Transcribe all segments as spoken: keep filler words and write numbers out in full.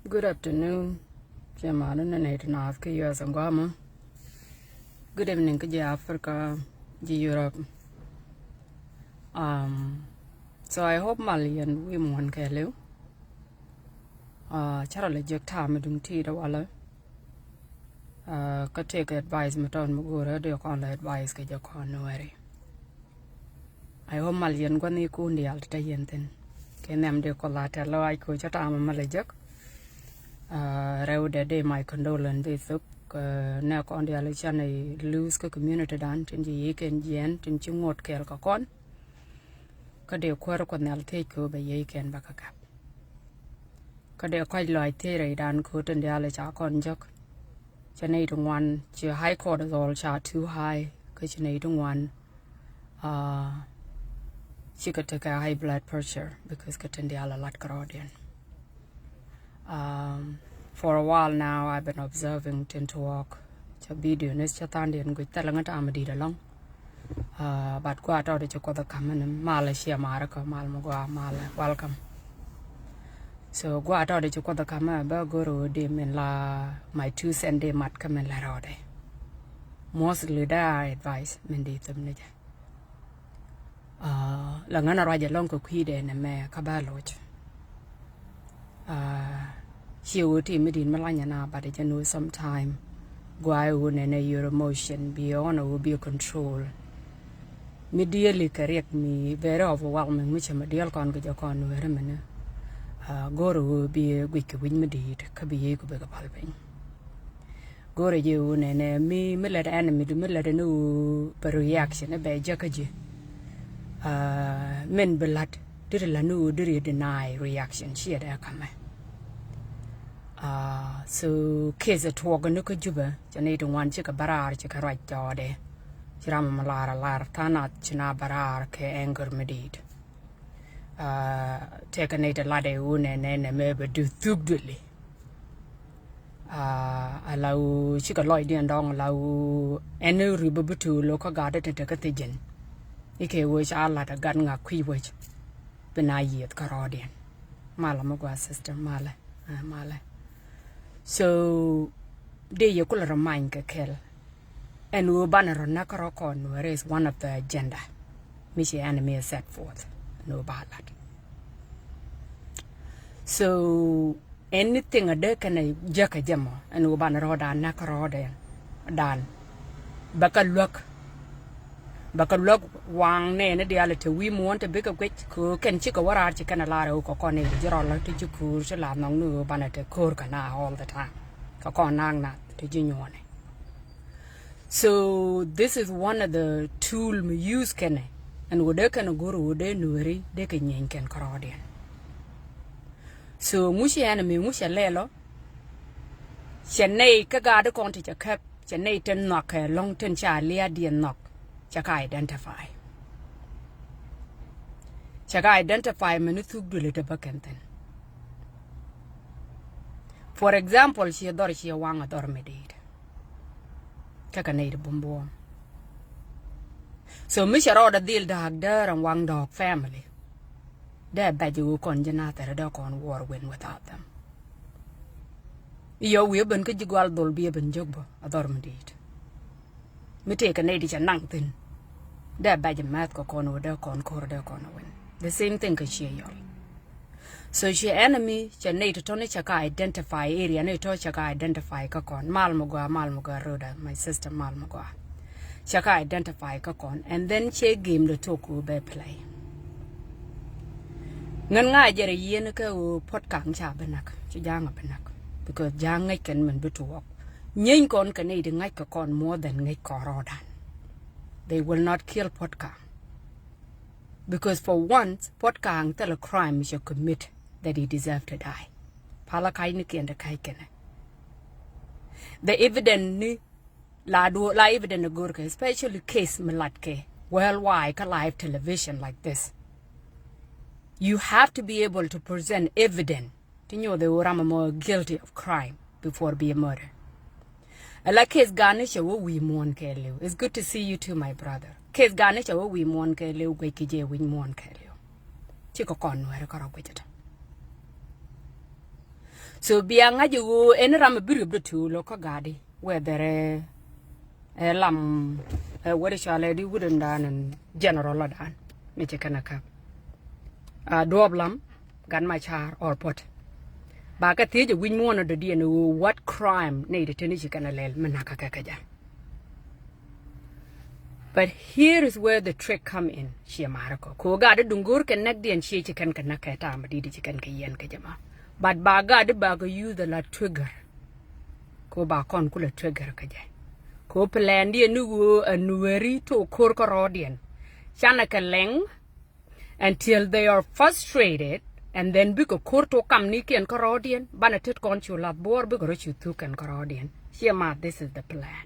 Good afternoon. Cɛ malu ni nɛy ti naath kä U S and guamä. Good evening kä ji̱ Africa, ji̱ Europe. Um, so I hope mal yɛn wi̱i̱ muɔ̱n kɛɛliw. Uh, cä rɔ lɛ jiäk ta̱a̱ mi duŋ ti̱i̱t walä. Uh, kä tëëkɛ advice mi tɔt mi go̱o̱rä dee kɔn lɛ advice kɛ jɛ kɔn Nuɛri. I hope mal yɛn gua̱n i̱ kun diaal ti te yɛn thi̱n. Kɛ nhiam dee kɔl a tɛl lɔaac koc cä ta̱a̱ mi mal a jek. Uh, rɛw dee dee my condolence dee thok. Uh, nɛ kɔn diaal i̱ can i̱ lose kä community dan tin ji̱ yi̱ kɛn jiɛn tin ci ŋot kɛɛl kɛ kɔn. Kä dee kuäär Kuɔth Nhial thiec kɛ ɣöö bɛ yiëë kɛn bä kä kap. Kä dee kɔc lɔaac thiec rɛydan kɛ ɣöö tin diaal ca kɔn jek. Cɛ nɛy ti ŋuan ci High Court dhɔl ca too high kä ci nɛy ti ŋuan, uh, cikɛ tekɛ high blood pressure because kɛ tin diaal a lat kärɔɔdiɛn. Um, for a while now, I've been observing tin tuɔɔk. Cä video ni cä thandiɛn guic thilɛ ŋä ta̱a̱ mi di̱i̱t ɛlɔ̱ŋ. Uh, but gua̱a̱ tɔɔdɛ ci Kuɔth ɛ ka̱m ɛn mal ɛ ciɛ maarä kä mal mi gua̱a̱ mal ɛ welcome. So gua̱a̱ tɔɔdɛ ci Kuɔth ɛ ka̱m ɛ bä go̱r ɛ ɣöö dee min la my two cent dee mat kä min la rɔɔdɛ. Mostly dee a advice min dee thop ni jɛ. Uh, la ŋän a ruac ɛlɔ̱ŋ kɛ kui̱dɛ nɛ mɛ kä bä loc. Uh, ciɛ ɣöö ti mi di̱i̱t mi lanyɛ na, but jɛ ni ɣöö sometime gua̱a̱ ɣöö nɛnɛ your emotion bi ɣɔn ɣöö bi control. Mi diɛli kɛ riɛk mi very overwhelming mi cɛ mi diɛl kɔn kɛ jɛ kɔn Nuɛri mini. Uh, go̱o̱r ɣöö bi guic kɛ wi̱c mi di̱i̱t kä bi yiëë ku bikɛ pal piny. Go̱rɛ jɛ wu nɛnɛ mi, mi lɛt enemy du mi lɛt ni wu bɛ reaction bɛ jɛ kä ji̱. Uh, min bi lat dit la ni wu diri deny reaction ciɛ dɛ kamɛ. Uh, so case tuɔk ni kä Jubɛ cɛ ni ti ŋuan cikɛ bä raar cikɛ ruac tɔɔdɛ. Ci ram mi lar a lar thanat ci na bä raar kɛ anger mi dit. Uh, tɛkɛ ni ti lat ɛ wu nɛnɛ nɛ mɛ bɛ du thuk duli. Uh, a la wu cikɛ lɔcdiɛn dɔŋ a la wu ɛn ri bä bi tuul lo̱k kä gat ti te kä thi̱ji̱n. Ikɛ wec a lat a gat ŋak kui̱ wec bi na yieth kä rɔɔdiɛn. Malɛ mi gua system malɛ. Uh, malɛ. So dee yɛ kulɛ remind kɛ kɛl. Ɛn ɣöö banɛ rɔ näk rɔ kɔn Nuɛri is one of the agenda mi ci enemy set forth. Ɛn ɣöö ba lat. So anything a dee kɛnɛ jäkä jɛ mɔ ɛn ɣöö banɛ rɔ dan näk rɔ dan dan. Bɛ kä luäk. Bɛ kä luäk waŋ nɛɛni diaal te wi̱i̱ muɔ̱ɔ̱n te bikɛ guic kɛ ɣöö kɛn cikɛ wä raar ci kɛn a lar ɛ ɣöö kɛ kɔn i̱ ji̱ rɔl ti ji̱ kuur ci la nhɔk ni ɣöö banɛ te ko̱o̱r kɛ na all the time. Kɛ kɔn naak nath ti ji̱ nyuɔ̱ɔ̱nɛ. So this is one of the tool mi use kɛnɛ ɛn wä dee kɛnɛ go̱r wä dee Nuɛri dee kɛ nyieeny kɛn kärɔɔdiɛn. So ŋuci ɛn mi ŋuci lɛlɔ cɛ nɛy kä gaat kɔn ti cɛ kɛp cɛ nɛy tin nhɔak kɛ lɔ̱ŋ tin ca lia̱a̱diɛn nhɔak cɛ ka identify. Cɛ ka identify mɛn thuk duli te bä kɛn thin. For example, ci dhɔr ci waŋ a dhɔr mi di̱i̱t. Kä kɛ nɛy ti bum buɔ̱ɔ̱m. So mi cɛ rɔɔdɛ dhil da̱a̱k däär ɛn waŋ dɔɔk family. Dee bɛc i̱ ɣöö kɔn ji̱ nathɛr dee kɔn wuɔr win without them. I̱ yɔ wi̱i̱ ben kä ji̱ gual dhol bi ben jök bä a dhɔr mi di̱i̱t. Mi tëëkɛ nɛy ti cɛ naŋ thi̱n. Dee bɛc i̱ mɛth kɛ kɔn ɣöö dee kɔn ko̱r dee kɔn win. The same thing kɛ ciɛ yɔl. So ci enemy cɛ nɛy ti tɔni cɛ ka identify area ni tɔ cɛ ka identify kä kɔn mal mi gɔaa mal mi gɔaa roda my sister mal mi gɔaa. Cɛ ka identify kä kɔn and then cɛ game de tok ku bɛ play. Ŋän ŋa jɛ rɛ yieen kä ɣöö puɔt kaŋ ca bi nak ci ja̱a̱ŋ a bi nak because ja̱a̱ŋ ŋäc kɛn min bi tuɔɔk. Nyieeny kɔn kɛ nɛy ti ŋa̱c kɛ kɔn more than ŋäc kɔn rɔɔdan. They will not kill puɔt kaŋ. Because for once puɔt kaŋ thilɛ crime mi cɛ commit that he deserve to die. Palä ka̱cnikiɛn te ka̱c kɛnɛ. The evidence ni la duɔ la evidence ni go̱rkɛ especially case mi latkɛ worldwide kä live television like this. You have to be able to present evidence ti nyuɔth ɛ ɣöö ram ɛmɔ guilty of crime before be a murder. Ala case gani cɛ wä wi̱i̱ muɔ̱ɔ̱n kɛɛliw. It's good to see you too my brother. Case gani cɛ wä wi̱i̱ muɔ̱ɔ̱n kɛɛliw guec ki jɛ wi̱i̱ muɔ̱ɔ̱n kɛɛliw. Cikɛ kɔn Nuɛri kärɔ guecä tɔ. So bia ŋa̱c i̱ ɣöö ɛn ram a bi riöp dee tuul kä ga̱a̱di whether ɛ lam ɛ wut i̱ cɔal ɛ di wut in dan in general la dan mi ci kɛn a käp a duɔp lam gat ma ca̱a̱r or puɔt. Ba kɛ thiec ɛ wi̱c muɔ̱ɔ̱n ɔ dɔ̱diɛn i̱ ɣöö what crime nɛy ti teni ci kɛn a lɛl mi nakä kɛ kɛ jɛ. But here is where the trick come in. Ciɛ marä kɔ ko gat di duŋ go̱o̱r kɛ näk diɛn ciɛ ci kɛn kɛ näk kɛ tam di di ci kɛn kɛ yɛn kɛ jɛ ma. But ba gat di ba kɛ use the la trigger. Ko ba kɔn ku la trigger kɛ jɛ. Ko plan diɛn ni ɣöö a nueri to ko̱r kɛ rɔɔdiɛn. Canɛ kɛ lɛŋ until they are frustrated, and then bikɛ ko̱r to kam ni kiɛn kärɔɔdiɛn banɛ tet kɔn cu lath buɔɔr bikɛ rɔ cu thuk kɛn kärɔɔdiɛn. Ciɛ ma, this is the plan.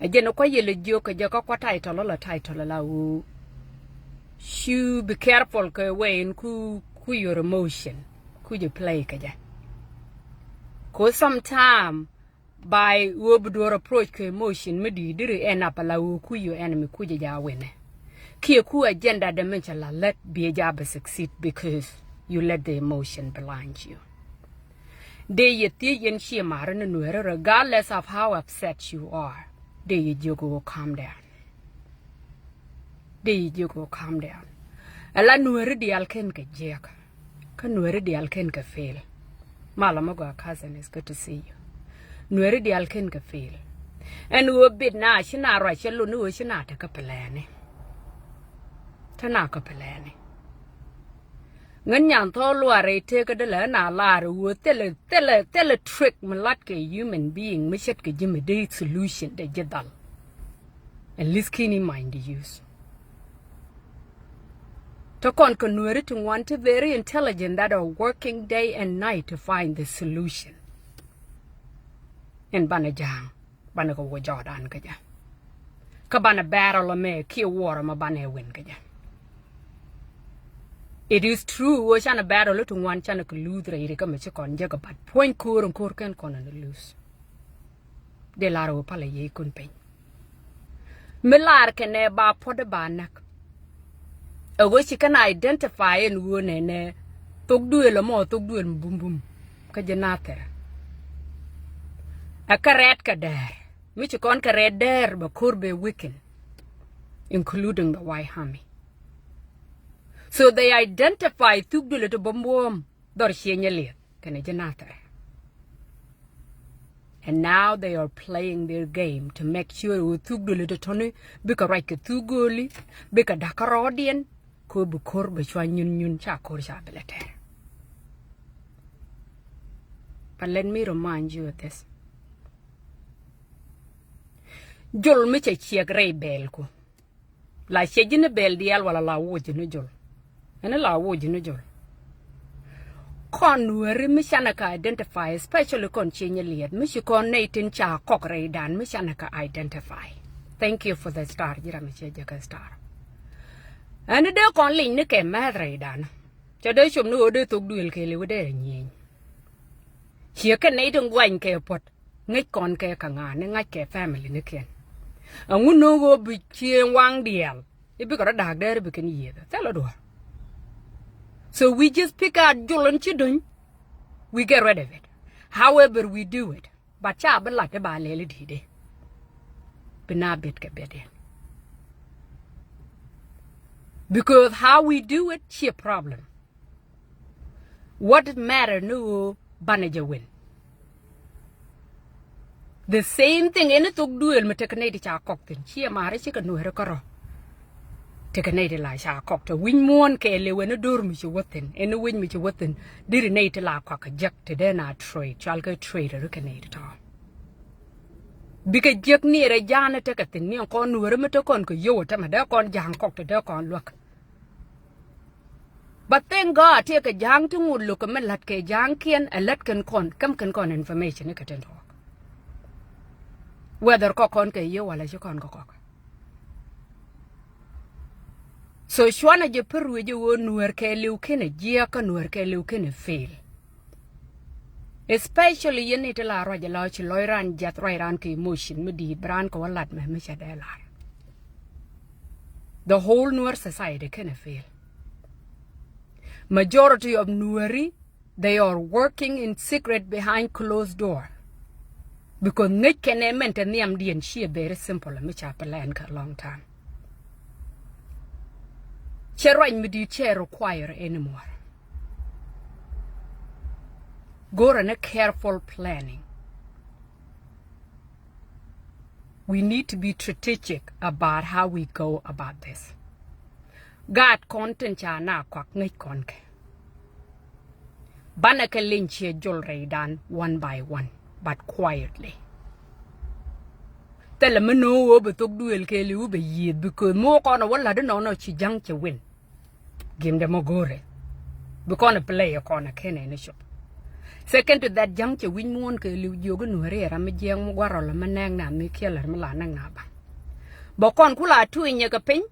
A jɛn kua̱ yɛ lɛ jiök kɛ jɛ kä kua̱ title la title la wu. Cu be careful kɛ wee in ku ku your emotion ku jɛ play kɛ jɛ. Ko sometime by ɣöö bi duɔ̱ɔ̱r approach kɛ emotion mi di̱i̱t diri end up ala ɣöö ku your enemy ku jɛ ja winɛ. Kiɛ ku agenda de min cɛ la lät bi ɛ ja bi succeed because you let the emotion blind you. Dee yɛ thiec yɛn ciɛ marä ni nueerä regardless of how upset you are. Dee yɛ jiök ɣöö calm down. Dee yɛ jiök ɣöö calm down. Ala nueeri diaal ken kɛ jiɛk. Kä nueeri diaal ken kɛ fail. Malɔ mi gɔaa cousin, it's good to see you. Nueeri diaal ken kɛ fail. Ɛn ɣöö bit na ci na ruac cɛ lun ni ɣöö ci na tekä plani. Te na kä plani. Ŋän nyan thɔɔk luaar rɛy tekä dee lɛ na lar ɣöö thilɛ thilɛ thilɛ trick mi lat kɛ human being mi ce̱tkɛ ji̱ mi dee solution dee ji̱ dhal. At least kini mind use. Te kɔn kɛ nueeri ti ŋuan ti very intelligent that are working day and night to find the solution. Ɛn banɛ ja̱a̱ŋ banɛ kɛ wä jɔɔdan kä jɛ. Kä banɛ bɛɛr ɔ lɔ mɛ kiɛ wuɔrɔ ma banɛ win kä jɛ. It is true wä canɛ bɛɛr ɔ lɔ ti ŋuan canɛ kɛ luth rɛy ri kä mɛ ci kɔn jɛ kɛ bat puɔ̱ny ko̱o̱r in ko̱o̱r kɛn kɔn in luth. Dee lar wä palɛ yey kun piny. Mi lar kɛ nɛ ba puɔt ba näk. Ɛ ɣöö ci kɛn identify ɛn ɣöö nɛnɛ thok duëël ɛmɔ thok duëël mi bumbum kä ji̱ nathir. Ɛ kä rɛɛt kɛ dɛɛr mi ci kɔn kɛ rɛɛt dɛɛr bɛ ko̱r bɛ weaken, including the white army. So they identify thuk duëël ti bumbum dhɔr ciɛ nyɛ liɛth kɛnɛ ji̱ nathir. And now they are playing their game to make sure ɣöö thuk duëli tɔ̱tɔ̱ni bikɛ ruac kɛ thuk gööli bikɛ da̱k kärɔɔdiɛn. Kɛ ɣöö bi ko̱r bɛ cua nyun nyun ca ko̱r ca bi lɛ tɛr. But let me remind you of this. Jol mi cɛ ciɛk rɛy bɛɛlku. La ciɛ ji̱n i̱ bɛl diaal wala la wuɔc ji̱n i̱ jol. Ɛn i̱ la wuɔc ji̱n i̱ jol. Kɔn nuääri mi canɛ kɛ identify, especially kɔn ciɛ nyɛ liɛt mi ci kɔn nɛy tin ca kɔk rɛydan mi canɛ kɛ identify. Thank you for the star. Ji̱ ram mi ciɛ jɛ kɛ star. Ɛn i̱ dee kɔn linyni kɛ mɛth rɛydan. Cɛ dee com ni ɣöö dee thok duëël kɛɛliw i̱ dee rɛ nyieny. Ciɛ kɛ nɛy tin guany kɛ puɔ̱t. Ŋäc kɔn kɛ kä ŋa̱a̱n ni ŋa̱c kɛ family ni kiɛn. Ɛŋu no̱o̱ŋ ɣöö bi cieŋ waŋ diaal i̱ bikɛ rɔ da̱a̱k dɛɛr bikɛn yiëëth thilɛ duɔ̱ɔ̱r. So we just pick out jol in ci duny. We get rid of it. However we do it, but ca bi lat i̱ ba lɛl i̱ di̱i̱t i̱ bi na bet kɛ bet in. Because how we do it ci a problem. What matter ni ɣöö banɛ jɛ win. The same thing ɛn i̱ thok duëël mi tekɛ nɛy ti ca kɔk thi̱n ciɛ ma̱a̱ri cikɛ nuääri kärɔ̱. Tekɛ nɛy ti la ca kɔk te wi̱c muɔ̱ɔ̱n kɛɛliw ɛn i̱ do̱r mi ci wä thi̱n ɛn i̱ wi̱c mi ci wä thi̱n. Diri nɛy ti la kɔak kɛ jek te dee na trade cual kɛ trade ri kɛ nɛy ti tɔ̱. Bikɛ jek ni rɛ ja̱a̱n i̱ tekɛ thi̱n ni ɛn kɔn nuääri mi te kɔn kɛ yio̱w ɛ tämɛ dee kɔn ja̱a̱ŋ kɔk te dee kɔn luäk. But thank God tiɛ kɛ ja̱a̱ŋ ti ŋut lo̱k kɛ mi la̱t kɛ ja̱a̱ŋkiɛn ɛ la̱t kɛn kɔn käm kɛn kɔn information i̱ kɛ tin tuɔɔk. Whether kɔk kɔn kɛ yiëë wala ci kɔn kɛ kɔk. So cuanɛ jɛ pär ruëc i̱ ɣöö nuäär kɛɛliw kenɛ jiɛɛk kä nuäär kɛɛliw kenɛ fail. Especially yɛn ni ti la ruac ala ci lɔc ran jiath ruac ran kɛ emotion mi di̱i̱t bi ran kɛ wä lat mɛ mi cɛ dee lar. The whole Nuer society kenɛ fail. Majority of Nueri They are working in secret behind closed door. Because ŋäc kɛn ɛ mɛn te nhiamdiɛn ciɛ very simple mi ca plan kɛ long time. Cɛ ruac mi di̱i̱t cɛ require anymore. Go̱rɛ ni careful planning. We need to be strategic about how we go about this. Gaat kɔn tin ca na kɔak ŋäc kɔn kɛ. Banɛ kɛ leny ciɛ jol rɛydan one by one, but quietly. Thilɛ mi no̱o̱ŋ ɣöö bɛ thok duëël kɛɛliw bɛ yiëëth, because mi wä kɔn ɛ wä la̱t inɔnɔ ci ja̱ŋ cɛ win. Gimdɛ mɔ go̱o̱rɛ bi kɔn ɛ play ɛ kɔn ɛ kɛn ɛ ni cop. Second to that, ja̱ŋ cɛ wi̱c muɔ̱ɔ̱n kɛɛliw jiök i̱ Nuääri ɛ ram mi jiɛɛŋ mi gua̱r rɔl ɛ mi nɛɛk na mi kiɛlɛ mi la nɛk na ba. Bɛ kɔn ku la tui̱nyɛ kɛ piny.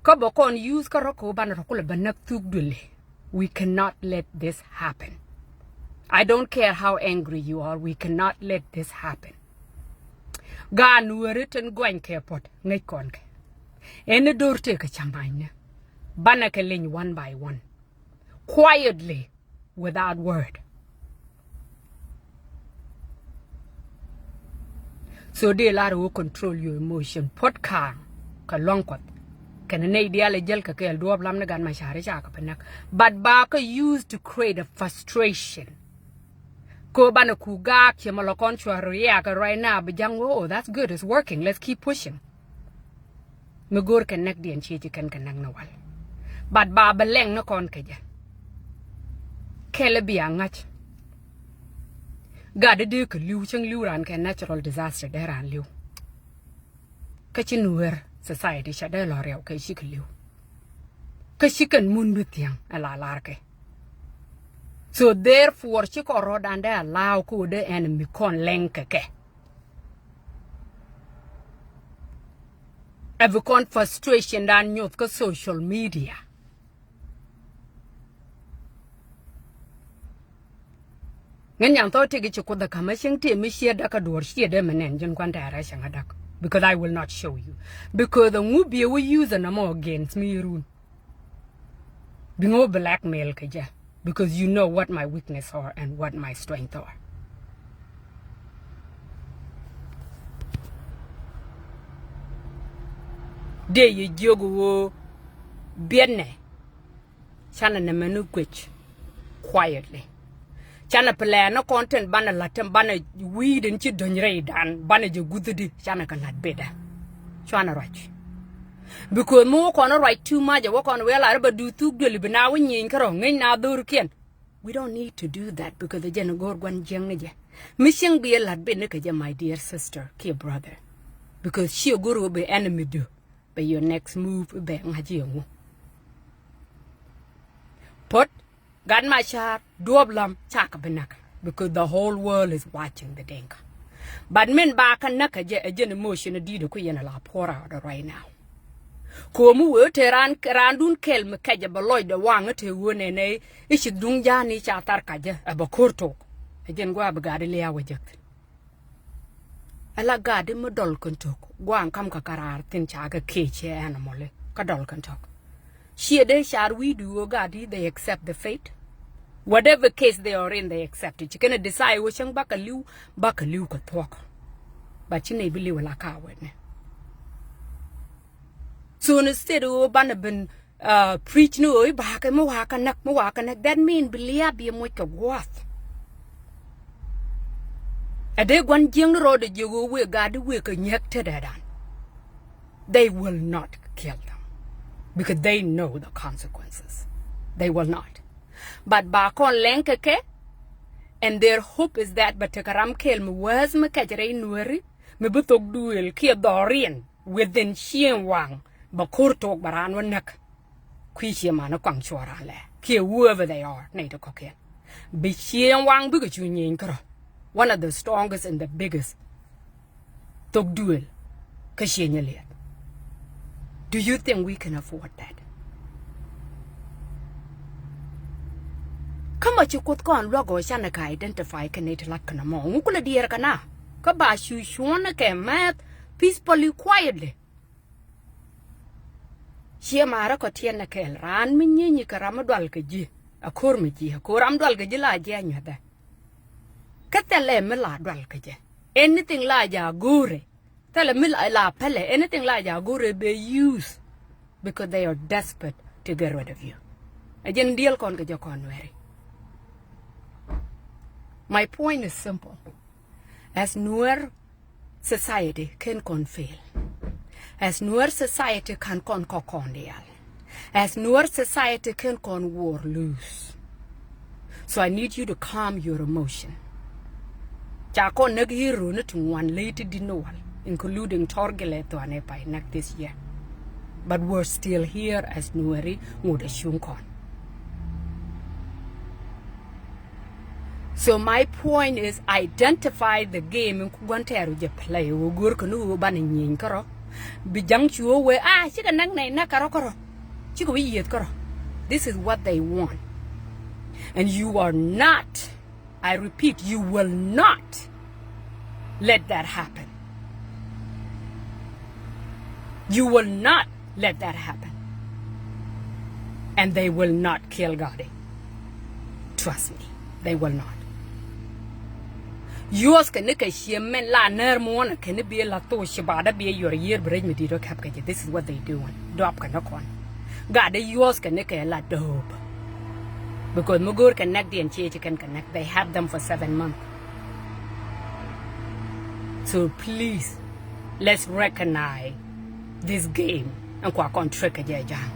Kä bɛ kɔn use kä rɔ kɛ wä banɛ rɔ kulɛ bɛ näk thuk duëli. We cannot let this happen. I don't care how angry you are, we cannot let this happen. Gaat Nuääri tin gɔany kɛ puɔ̱t ŋäc kɔn kɛ. Ɛn ni do̱r tëë kɛ cäŋ anyni. Banɛ kɛ leny one by one. Quietly, without word. So dee lar wä control your emotion. Puɔ̱t ka̱a̱ŋ kɛ luaŋ Kuɔth. Kɛnɛ nɛy diaal ɛ jäl kɛ kɛɛl duɔ̱ɔ̱p lam ni Gat Macar i̱ ca kɛ bi näk. But ba kɛ use to create a frustration. Kɛ banɛ ku gaak ciɛ mɛ lɔ kɔn cuɛ react right now bi ja̱ŋ wä, oh, that's good, it's working, let's keep pushing. Mi go̱o̱r kɛ näkdiɛn cië ci kɛn kɛ näk ni wal. But ba bɛ lɛŋ ni kɔn kɛ jɛ. Kɛl i̱ bia ŋa̱c. Gat i̱ dee kɛ li̱w, cäŋ li̱w raan kɛ natural disaster dee raan li̱w. Kä ci Nuäär society ca dee lɔ riɛw kɛ ci kɛ li̱w. Kä ci kɛn mun bi thia̱ŋ ɛ la lar kɛ. So therefore ci kɔn rɔɔdan dee allow kä wä dee enemy kɔn lɛŋ kɛ kɛ. Ɛ bi kɔn frustration dan nyuɔth kä social media. Ŋän nyan thɔɔk tëëk i̱ ci Kuoth ɛ ka̱m ɛ cieŋ tëë mi ciɛ däk kä duɔ̱ɔ̱r ciɛ dee mi nɛn ji̱n kuan tɛɛrɛ cieŋ ɛ däk. Because I will not show you. Because ɛŋu biɛ wä use ɛn ɛmɔ against mi run. Biŋ wä blackmail kɛ jɛ. Because you know what my weakness are and what my strength are. Dee yɛ jiök wä biɛtnɛ. Canɛ nɛmɛ ni guic quietly. Canɛ plan ni kɔn tin banɛ la̱t tin banɛ wi̱i̱dɛn ci do̱ny rɛydan banɛ jɛ guthdi canɛ kɛ la̱t bitdä. Cuanɛ ruac. Because mi wä kɔn ruac too much ɛ wä kɔn wee lar i̱ ba duth thuk duëli bi na wä nyieny kärɔ̱ ŋäcna dho̱rkiɛn. We don't need to do that because ɛ jɛn go̱o̱r gua̱n jiäkni jɛ. Mi cieŋ bi ɛ la̱t bitni kɛ jɛ, my dear sister kiɛ brother. Because ciɛ go̱o̱r wä bi enemy du. Bɛ your next move bɛ ŋa̱c yɛ ŋu. Puɔ̱t Gat Macar duɔ̱ɔ̱p lam cakɛ bi näk because the whole world is watching the Dinka. But min ba kä näk kä jɛ ɛ jɛn emotion di̱i̱t ɛ ku yɛn ɛ la pour out right now. Ko̱o̱m wee te raan raandun kɛl mi kɛcɛ bɛ lɔcdɛ waŋ te ɣöö nɛnɛ i̱ ci duŋ ja̱a̱ni ca thar kacä ɛ bɛ ko̱r tok. Ɛ jɛn gua̱a̱ bi gat i̱ lia̱a̱ wä jek thi̱n. Ala gat i̱ mi dɔl kɛn tok gua̱a̱ŋ ka̱m kɛ karaar thi̱n ca kɛ kec cɛ animal i̱ kä dɔl kɛn tok. Ciɛ dee car wi̱i̱du ɣöö gat i̱ they accept the fate. Whatever case they are in, they accept it. Ci kɛn ɛ decide ɣöö cäŋ bakɛ li̱w, bakɛ li̱w kɛ thuɔ̱k. But ci nɛy bi li̱w ala ka wetnɛ. So instead ɣöö banɛ ben uh, preach ni ɣöö i̱ bakɛ mi wakä näk, mi wakä näk, that mean bi lia̱a̱ bi moc kɛ gua̱a̱th. Ɛ dee gua̱n jiäkni rɔɔdɛ jiök ɣöö wëë gat i̱ wëë kɛ nyäk tetdɛ dan. They will not kill them because they know the consequences. They will not. But ba kɔn lɛŋ kɛ kɛ, and their hope is that bɛ tekɛ ram kɛl mi wäth mi kɛc rɛy Nuääri mi bi thok duëël kiɛ dhɔriɛn within cieŋ waŋ bɛ ko̱r tok bɛ raan wä näk. Kui̱ cie man ni kɔaŋ cuɔ raan lɛ kiɛ whoever they are nɛy ti kɔ̱kiɛn. Bi cieŋ waŋ bikɛ cu nyieny kärɔ̱. One of the strongest and the biggest thok duëël kä cieŋ liɛth. Do you think we can afford that? Kä mɔ ci Kuoth kɔn luäk ɣöö canɛ kɛ identify kɛ nɛy ti la̱t kɛn ɛmɔ ŋu kulɛ diɛɛr kɛ na kä ba cu cuɔ̱n kɛ mɛth peacefully, quietly. Ciɛ ma̱a̱rä kɔ tiɛn ɛ kɛɛl raan mi nyienyi kɛ ram mi dual kɛ ji̱. A ko̱r mi ji̱ a ko̱r ram dual kɛ ji̱ la ji̱ a nyuäthɛ. Kä thɛlɛ mi la dual kɛ jɛ. Anything la jɛ a go̱o̱rɛ. Thɛlɛ mi la, la pɛlɛ. Anything la jɛ a go̱o̱rɛ bɛ use. Because they are desperate to get rid of you. A jɛn diɛl kɔn kɛ jɛ kɔn Nuɛri. My point is simple. As Nuer society ken kɔn fail. As Nuer society kan kɔn kɔ kɔn dial. As Nuer society ken kɔn war lose. So I need you to calm your emotion. Ca kɔn näk hero ni ti ŋuan ley ti dit ni wal, including Tɔr Gilɛ Thuan ɛ pay näk this year. But we're still here as Nuɛri ŋot a cuŋ kɔn. So my point is identify the game in ku gua̱n tɛɛr wä jɛ play wä go̱o̱r kä ni wä banɛ nyieeny kärɔ. Bi ja̱ŋ cu wä wee a cikɛ näk nɛy näk kärɔ kärɔ. Cikɛ wä yieth kärɔ. This is what they want. And you are not, I repeat, you will not let that happen. You will not let that happen. And they will not kill Gadi. Trust me, they will not. Yuɔth kɛ ni kɛ ciɛ mɛn la nɛr muɔnɛ kɛ ni biɛ la thok ci ba da biɛ yuɔr yiër bi rɛc mi di̱t wä kɛp kɛ jɛ. This is what they doing. Dɔap kɛ ni kɔn. Gadi yuɔth kɛ ni kɛ la dööp. Because mi go̱o̱r kɛ nɛk diɛn ciɛ ci kɛn kɛ nɛk. They have them for seven months. So please, let's recognize this game. Ɛn kua kɔn trick kɛ jɛ ja̱a̱ŋ.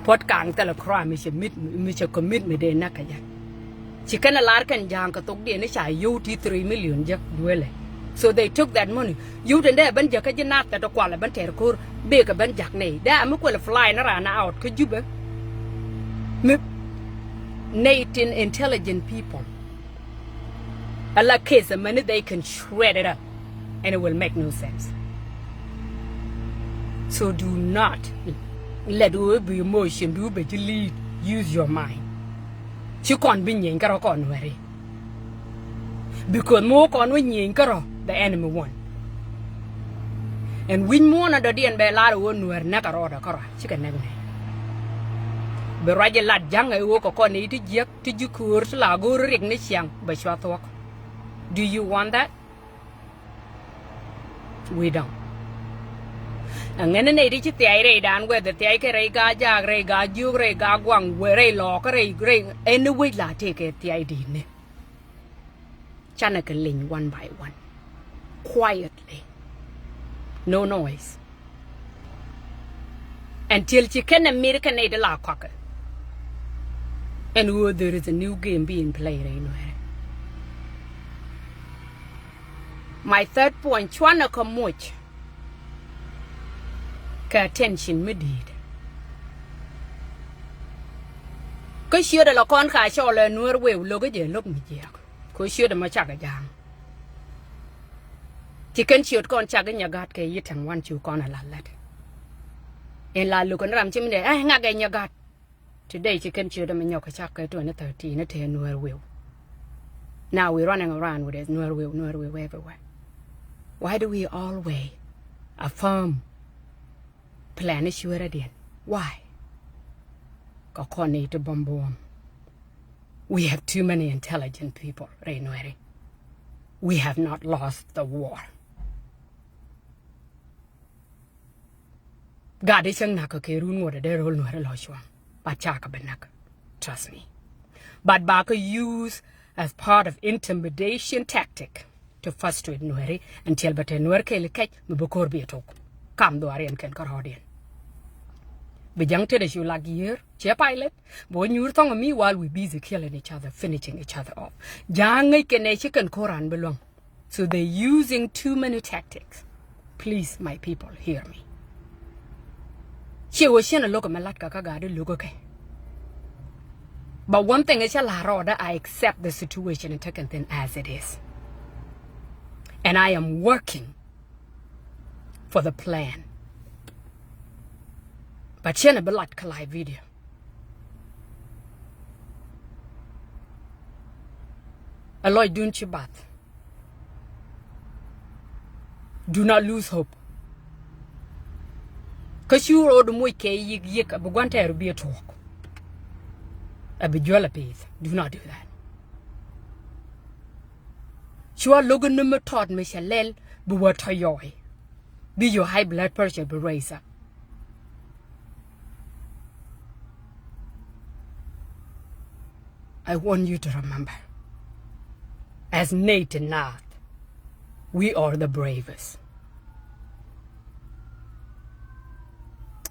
Puɔ̱t kaŋ thilɛ crime mi cɛ mit, mi cɛ commit mi dee näk kɛ jɛ. Ci kɛn a lar kɛn ja̱a̱ŋ kɛ thok diɛn ni ca yio̱w ti three million jɛ duelɛ. So they took that money. Yio̱w tin dee ben jɛ kä ji̱ nath tɛ ti kualɛ ben tɛɛr ko̱r. Bee kɛ ben ja̱k nɛy dee a mi kuɛl fly ni ran out kä Jubɛ. Mi nɛy tin intelligent people. Ala case many they can shred it up and it will make no sense. So do not let wee bi emotion du bɛ ji̱ lead. Use your mind. Ci kɔn bi nyieny kärɔ kɔn Nuɛri. Because mi wä kɔn wä nyieny kärɔ the enemy won. And wi̱ny muɔ̱ɔ̱n a dɔ̱diɛn bɛ lar wä Nuɛr näk a rɔɔdɛ kärɔ cikɛ näk nɛ. Bi ruac ilat ja̱ŋ ɛ wä kɛ kɔn i̱ ti jiäk ti ji̱ köör ti la go̱o̱r rik ni ciaŋ bɛ cua thuɔ̱k. Do you want that? We don't. Ɛŋɛn ni nɛy ti ci thiac rɛy dan wɛth thiac kɛ rɛy gaa jaak rɛy gaa jiök rɛy gaa guaŋ wɛ rɛy lɔɔkä rɛy rɛy ɛn ni wec la tëëkɛ thiac di̱i̱tni. Canɛ kɛ leny one by one. Quietly. No noise. Until ci kɛn ɛ mir kɛn nɛy ti la kɔakɛ. Ɛn ɣöö there is a new game being played rɛy Nuɛɛrɛ. My third point, cuanɛ kɛ moc kɛ attention mi di̱i̱t. Kä ciötdɛ la kɔn ka cɔl ɛ Nuɛɛr wëë lo̱k kä jɛ lo̱k mi jiääk. Kɛ ciötdɛ mɔ cakɛ ja̱a̱ŋ. Ci kɛn ciöt kɔn cak i̱ Nyagät kɛ yi̱ tɛŋ wan cu kɔn a la lät. In la lo̱k kɛn ram ci mi dee ɛ ŋak ɛ Nyagät. Today ci kɛn ciötdɛ mi nyɔk kɛ cak kɛ twenty thirteen i̱ tëë Nuɛɛr wëë. Now we running around with this Nuɛɛr wëë, Nuɛɛr wëë everywhere. Why do we always affirm plan i̱ ciötdädiɛn? Why? Kɛ kɔn ni ti buɔ̱m buɔ̱m. We have too many intelligent people rɛy Nuɛɛri. We have not lost the war. Gat i̱ cäŋ nakä kɛ run ŋuɔ̱t ɛ dee ro̱l Nuɛɛri lɔ cuɔ̱ŋ. But cakɛ bi näk. Trust me. But bakɛ use as part of intimidation tactic to frustrate Nuɛɛri until bɛ te Nuɛɛr kɛɛl kɛc mi bi ko̱r bi ɛ tok. Kam dhuaariɛn kɛn kärɔɔdiɛn. Bi ja̱ŋ tetdɛ cu lak yiër ciɛ pilot. Bɛ wä nyuur thɔŋ mi while we busy killing each other, finishing each other off. Ja̱a̱ŋ ŋäc kɛn ɛ ci kɛn ko̱r an bi luäŋ. So they using too many tactics. Please, my people, hear me. Ciɛ wä ciɛn a lo̱k ɛmɛ lat kä kä gaat i̱ lo̱k kɛ. But one thing is, cä la̱r rɔɔdä, I accept the situation and take thing as it is. And I am working for the plan. But ciɛn a bi lat kä live video. A lɔcdun ci bath. Do not lose hope. Kä cu ro̱o̱du moc kɛ yiëk yiëk a bi gua̱n tɛɛr bi a tuɔɔk. A bi juɔl a pith. Do not do that. Cua lo̱k ni mi tɔt mi cɛ lɛl bi wä tɔ yɔɔy. Bi your high blood pressure bi raise up. I want you to remember, as Nate and Nath, we are the bravest.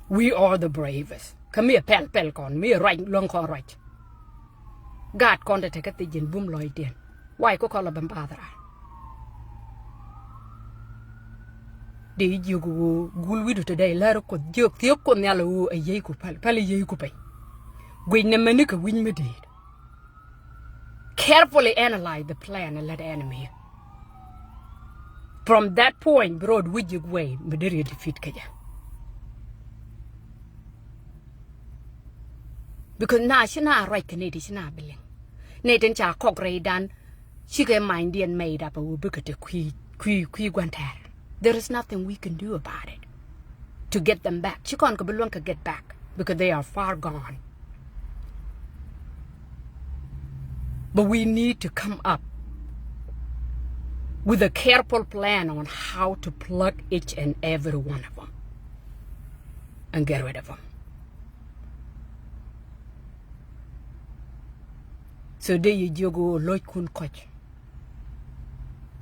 We are the bravest. Kä mi ɛ pɛl pɛl kɔn, mi ɛ ruac luɔ̱ŋ kɔn ruac. Gaat kɔn te te kä thiec ji̱n bum lɔcdiɛn. Why kä kɔn la ben bother? Dee jiök ɣöö gul wi̱du te dee lär Kuoth, jiök thiee Kuoth Nhial ɣöö a yieyku päl, päl a yieyku piny. Guic nɛmɛ ni kɛ wi̱c mi dee. Carefully analyze the plan and let the enemy. From that point bi rɔɔd wi̱c ji̱ guey mi deri a defeat kɛ jɛ. Because na ci na ruac kɛ nɛy ti ci na bi liŋ. Nɛy tin ca kɔk rɛydan cikɛ minddiɛn made up a wä bikɛ te kui̱ kui̱ kui̱ gua̱n tɛr. There is nothing we can do about it to get them back. Ci kɔn kɛ bi luäŋ kɛ get back because they are far gone. But we need to come up with a careful plan on how to plug each and every one of them and get rid of them. So dee yɛ jiök ɣöö lo̱ckun kɔc.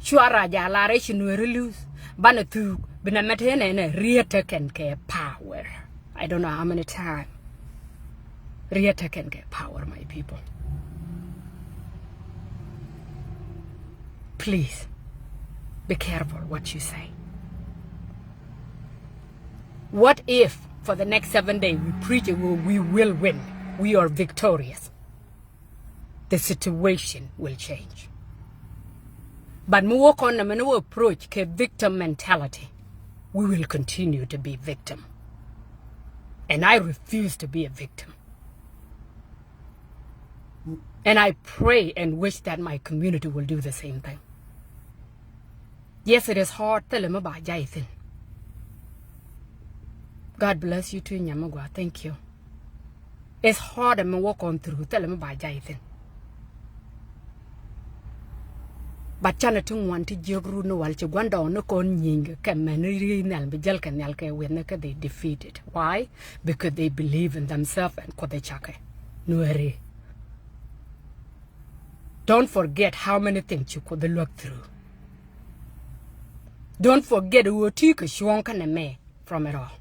Cua rac a lar i̱ ci Nueeri luth banɛ thuk binɛ mɛt ɣän ɛnɛ riet tekɛn kɛ power. I don't know how many time. Riet tekɛn kɛ power, my people. Please be careful what you say. What if for the next seven days we preach and we, we will win? We are victorious. The situation will change. But mi wä kɔn nɛmɛ ni wä approach kɛ victim mentality, we will continue to be victim. And I refuse to be a victim. And I pray and wish that my community will do the same thing. Yes, it is hard. Thilɛ mi ba jay thi̱n. God bless you too, Nyamagua. Thank you. It's hard mi wä kɔn through, thilɛ mi ba jay thi̱n. But canɛ ti ŋuan ti jiök rut ni wal ci gua̱ndɔɔŋ ni kɔn nyieny kɛ mɛn ni ri nhial bi jäl kɛ nhial kɛ wi̱n ni kä they defeated. Why? Because they believe in themselves and Kuoth cakɛ Nueeri. Don't forget how many things ci Kuoth luäk through. Don't forget ɣöö ti kɛ cuɔ̱ŋ kä nɛmɛ from it all.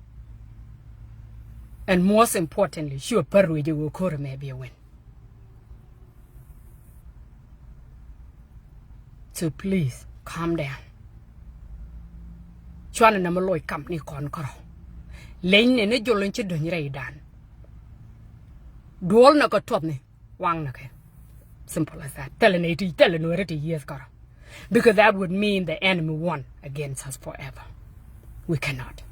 And most importantly, cuɛ pär ruëc ɛ ɣöö ko̱r ɛmɛ bi ɛ win. So please, calm down. Cuanɛ nɛmɛ loc kamni kɔn kärɔ̱. Lenyni ni jol in ci duny rɛydan. Duɔlnɛ kɛ tuɔthni, waŋnɛ kɛ. Simple as that. Thilɛ nɛy ti, thilɛ Nueeri ti yieth kärɔ̱. Because that would mean the enemy won against us forever. We cannot.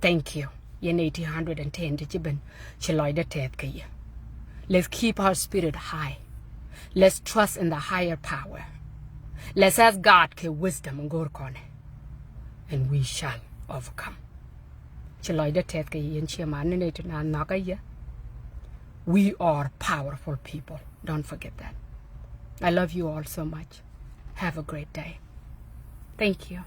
Thank you. Yɛn eighteen hundred and ten ti ci ben, ci lɔcdä tɛth kɛ yɛ. Let's keep our spirit high. Let's trust in the higher power. Let's ask God kɛ wisdom in go̱o̱r kɔnɛ. And we shall overcome. Ci lɔcdä tɛth kɛ yɛ, yɛn ciɛ man ni nɛy ti na nhɔkä yɛ. We are powerful people. Don't forget that. I love you all so much. Have a great day. Thank you.